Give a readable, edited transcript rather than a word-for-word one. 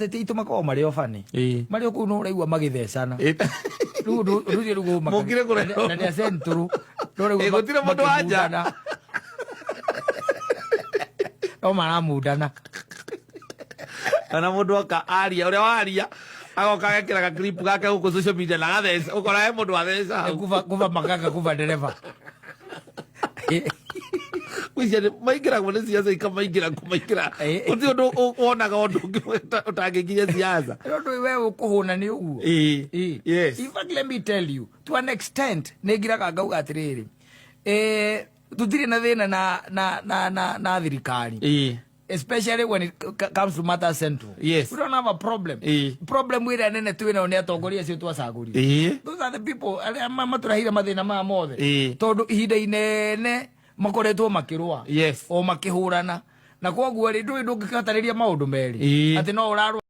Ateti aitũ makoragwo marĩ o bani. Marĩ o kũu no ũraigua magĩthecana. Rĩu ũndũ ũndũ ũcio rĩu ũmakagia. Mũkire kũrehwo. Na nĩ a central. No ũraigua Ĩ, gũtirĩ mũndũ wa nja. makĩmundana. No maramundana. Kana mũndũ oka aria ũrĩa waria agoka agekĩra gaclip gake gũkũ social media na agatheca, ũkora he mũndũ watheca hau. Kuba kuba makaka kuba dereva. Gwĩciria nĩ maingĩragwo nĩ ciaca ikamaingĩra kũmaingĩra. Gũtirĩ ũndũ wonaga ũndũ ũngĩ ũtangĩkinya ciaca. No ndũĩ we ũkũhũna nĩ ũguo. Ĩĩ. Yes. In fact, let me tell you, to an extent, nĩ ngiraga ngauga atĩrĩrĩ, eh, tũtirĩ na thĩna na thirikari. Especially when it comes to matters central. We don't have a problem. Problem ĩrĩa nene twĩ nayo nĩ atongoria acio twacagũrire. Those are the people arĩa matũreheire mathĩna maya mothe. Tondũ ihinda inene makoretwo makĩrũa. O makĩhũrana. Na koguo rĩ, ndũĩ ndũngĩkatarĩria maũndũ merĩ. Atĩ no ũrarũa.